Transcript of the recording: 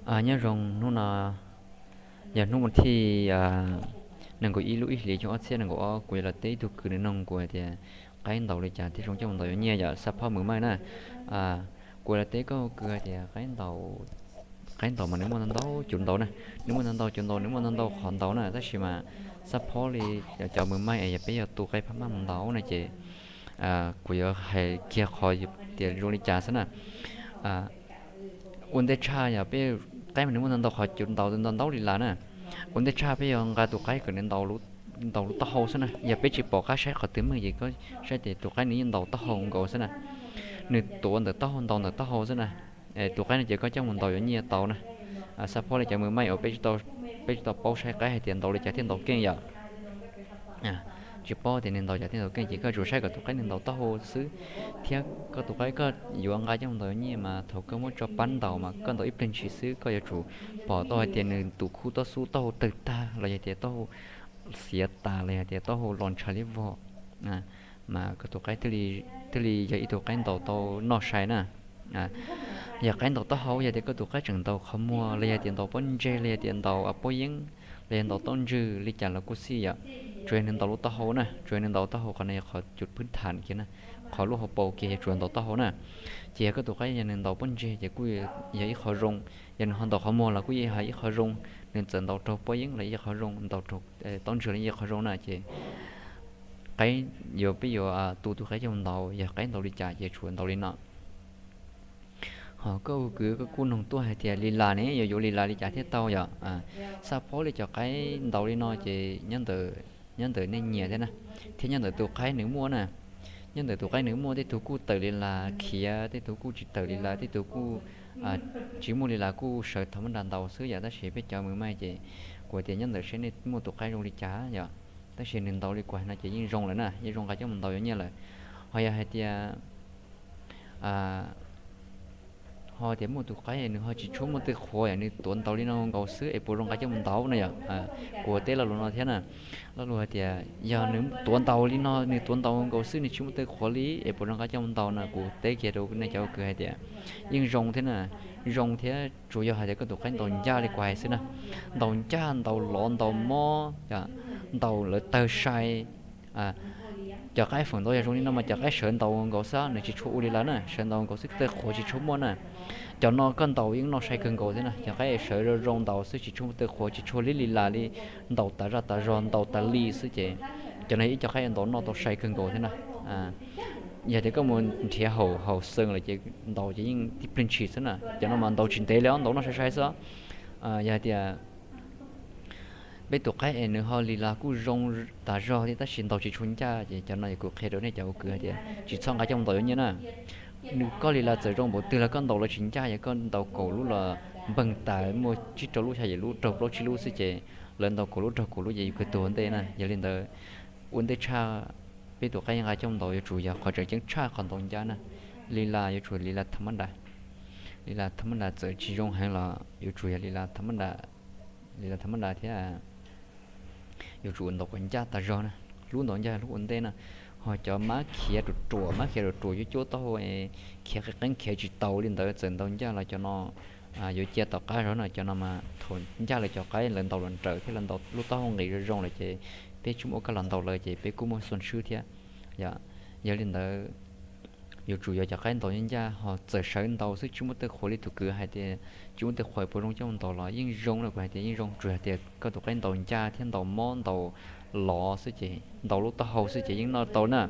Nyob zoo, hnub no yog hnub vas thij nees nkaum ib lub ib hlis xyoo ob txhiab nees nkaum ob, kuv yuav los teb ib tug kwv nws nug kuv hais tias qaib ntaus li cas thiaj zoo coj mus ntaus yuav nyiaj yom, xab phob mws maij na. Kuv yuav los teb koj kwv hais tias qaib ntaus mas nws muaj ntau ntau cov ntaus na, nws muaj ntau ntau cov ntaus, nws muaj ntau ntau qhov ntaus na, tab sis mas xab phob li cov mws maij es yog peb yog tu qaib phab maj mus ntaus na ces kuv yuav hais kiag qhov tias zoo li cas xwb na. Ua ntej tshaj yog peb, qaib mas nws muaj ntau ntau qhov cov ntaus ntau ntau li las na. Ua ntej tshaj peb yuav nqa tus qaib kom nws ntaus lub taub hau xwb na, yog peb tsis pom qab saib qhov twg meej ces koj saib tias tus qaib nws yeej ntaus taub hau nkaus xwb na. Nws tuav ntawm taub hau ntaus ntawm taub hau xwb na. Tus qaib no ces koj coj mus ntaus yuav nyiaj tau na. Xab phob li cov mws maij uas peb tsis tau paub saib qaib hais tias ntaus li cas thiaj ntaus keej yom. Tsis paub tias nws ntaus cas thiaj ntaus keej ces koj tsuas saib kom tus qaib nws ntaus taub hau xwb, thiab koj tus qaib koj yuav nqa coj mus ntaus yuav nyiaj mas thaum koj muab tso pab ntaus mas koj ntaus ib pliag ntshis xwb koj yuav tsum pom tau hais tias nws tus khub taub xub taub hau tawg tag los yog tias taub hau xiav tas los yog tias taub hau los ntshav liab vog, mas koj tus qaib thiaj li yog ib tug qaib ntaus tau noj sai na. Yog qaib ntaus taub hau, yog tias koj tus qaib tseem ntaus qhov muag los yog tias ntaus pob ntseg los yog tias ntaus pob yeeb los yog ntaus taub ntswg li cas los kuj xij yom, tsuas yog nws ntaus lub taub hau na, tsuas yog nws ntaus taub hau, qhov no yog qhov cov phwb tham kiag na, qhov lub hauv paus kiag yog tsuas ntaus taub hau na. Ces yog koj tus qaib yog nws ntaus pob ntseg ces kuj yog ib qho zoo, yog nws ho ntaus qhov muag los kuj yog ib qho zoo, nws txawm ntaus raug pob yeeb los ib qho zoo, ntaus raug taub ntswg los ib qho zoo na ces qaib yuav peb yuav tu tus qaib coj mus ntaus, yog qaib ntaus li cas ces tsum ntaus li no. Ho koj ua kwv koj kuj nug tuaj hais tias li las ne yuav yuav li las li cas thiaj tau yom. Xab phob li cov qaib ntaus li no ces nyob ntawm nej nyiam thiab na, thiab nyob ntawm tus qaib nws muaj na. Nyob ntawm tus qaib nws muaj, tej tug kuj tawm li las khiav, tej tug kuj tsis tawm li las, tej tug kuj tsis muaj li las kuj sawv tham mab nra ntaus xwb yom, tab sis peb cov mws maij ces kuv tias nyob ntawm seb nej muaj tus qaib zoo li cas yom. Tab sis nws ntaus li kuv hais no ces yeej zoo lawm na, yeej zoo nqa coj mus ntaus yuav nyiaj lawm. Ho yog hais tias ho tias muaj tus qaib nws ho tsis tshua muaj tej qhuav yom, nws tuav ntaus li no nkaus xwb es puas zoo nqa coj mus ntaus na yom. Kuv teb lo lus no thiab na. Lo lus hais tias yog nws tuav ntaus li no, nws tuav ntaus nkaus xwb nws tsis muaj tej qhuav li es puas zoo nqa coj mus ntaus na, kuv teb kiag rau nej cov kwv hais tias yeej zoo thiab na, zoo thiab, tsuas yog hais tias koj tus qaib ntaus ncaj li kuv hais xwb na. Ntaus ncaj, ntaus lov, ntaus mob, ntaus lawv tawg sai. Cov qaib feem ntau yog zoo li no mas cov qaib sawv ntaus nkaus xwb, nws tsis tshua ua li las na, sawv ntaus nkaus xwb tej qhuav tsis tshua muaj na. Cov no koj ntaus yeej noj sai kawg nkaus thiab na, cov qaib sawv zoo zoo ntaus xwb tsis tshua muaj tej qhuav, tsis tshua li li las li, ntaus tas zaj tas zog ntaus tas li xwb ces cov no yog ib co qaib ntaus noj tau sai kawg nkaus thiab na. Yog tias koj mus nrhiav haum haum xees lawm ces ntaus ces yeej tib pliag ntshis xwb na, cov no mas ntaus tsis ntev li os, ntaus noj sai sai xwb. Yog hais tias peb tus qaib es nws ho li las kuj zoo tas zog thiab tab sis ntaus tsis tshua ncaj ces cov no kuv qhia rau nej cov ua kwv hais tias tsis txhob nqa coj mus ntaus yuav nyiaj na. Nws koj li las txawm zoo npaum twg los koj ntaus lawv tsis ncaj, yog koj ntaus kaum lub los npeeg tas muaj tsib rau lub xya yim lub raug plaub tsib lub xwb ces lawv ntaus kaum lub raug kaum lub ces yus kawg tuag ua ntej na. Yog li ntawd, ua ntej tshaj peb tus qaib nqa coj mus ntaus yuav tsum yog qhov tseem ceeb tshaj qhov ntaus ncaj na. Li las yuav tsum li las tham mab nra, li las tham mab nra txawm tsis zoo heev los yuav tsum yog li las tham mab nra, li las tham mab nra thiab yuav tsum ntaus kom ncaj tas zog na. Hlub ntaus ncaj hlub ua ntej na. Ho cov mab khiav ruam ruam, mab khiav ruam ruam yuav cuab taub hau, khiav qeeb qeeb khiav tsis taus li ntawd txawm ntaus ncaj los cov no yuav cia tom qab zog na. Cov no mas thaum ncaj lawv cov qaib lawv ntaus los nrawm thiab lawv ntaus lub taub hau nqis zoo zoo lawm ces peb tsis muaj ua kaj los ntaus lawv ces peb kuj muaj xuan swb thiab. Yog, yog li ntawd yuav tsum yog cov qaib ntaus ncaj ncaj ho txawm sawv ntaus xwb tsis muaj tej qhuav li tus kwv hais tias tsis muaj tej qhuav puas zoo coj mus ntaus los yeej zoo na, kuv hais tias yeej zoo, tsuas yog tias koj tus qaib ntaus ncaj thiab ntaus mob ntaus lov xwb ces ntaus lub taub hau xwb ces yeej noj tau na.